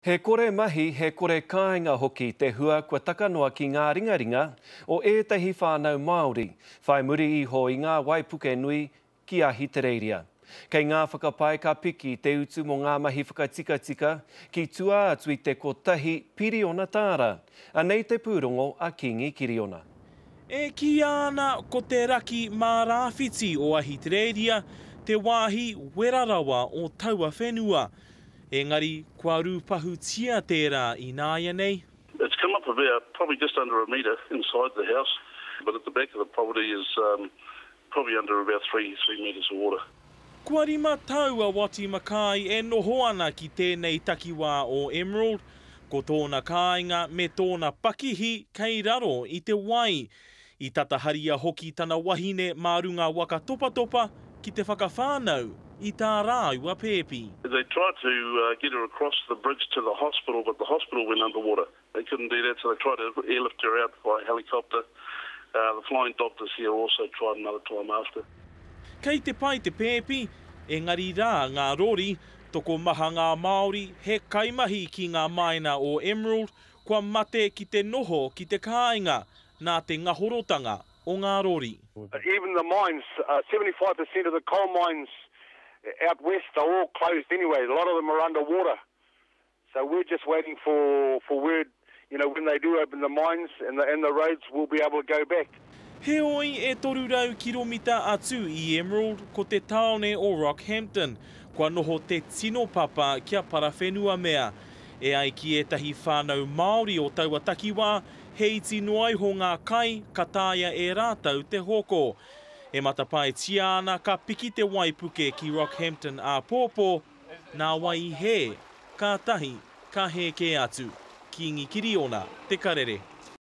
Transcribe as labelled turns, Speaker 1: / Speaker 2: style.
Speaker 1: He kore mahi, he kore kāinga hoki te hua kua taka noa ki ngā ringaringa o ētahi whānau Māori, whai muri iho i ngā waipuke nui ki Ahitereiria. Kei ngā whakapae ka piki te utu mō ngā mahi whakatikatika ki tua atu i te kotahi piriona tāra. Anei te pūrongo a Kingi Kiriona.
Speaker 2: E kīia ana ko te raki mā-rāwhiti o Ahitereiria te wāhi wera rawa o taua whenua. Engari kua rūpahutia tērā ināianei.
Speaker 3: It's come up about probably just under a metre inside the house, but at the back of the property is probably under about 3 metres of water.
Speaker 2: Kua 5 tau a Wattie Mackay e noho ana ki tēnei takiwā o Emerald. Ko tōna kāinga me tōna pakihi kei raro i te wai. I tata haria hoki tana wahine mā runga waka topatopa ki te whakawhānau i tā rāua pēpi.
Speaker 3: They tried to get her across the bridge to the hospital but the hospital went underwater. They couldn't do that so they tried to airlift her out by helicopter. The flying doctors here also tried another time after.
Speaker 2: Kei te pai te pēpi, engari rā ngā rori, tokomaha ngā Māori he kaimahi ki ngā maina o Emerald kua mate ki te noho ki te kāinga nā te ngahorotanga o ngā rori.
Speaker 4: Even the mines, 75% of the coal mines out west are all closed anyway, a lot of them are under water. So we're just waiting for, for word, you know, when they do open the mines and the, and the roads, we'll be able to go back.
Speaker 2: Heoi, e 300 kiromita atu i Emerald, ko te tāone o Rockhampton, kua noho te tino papa kia parawhenuamea. E ai ki ētahi whānau Māori o taua takiwā, he iti noa iho ngā kai ka taea e rātou te hoko. E matapaetia ana ka piki te waipuke ki Rockhampton āpōpō, nā wai i hē, kātahi ka hē kē atu. Kīngi Kiriona, Te Karere.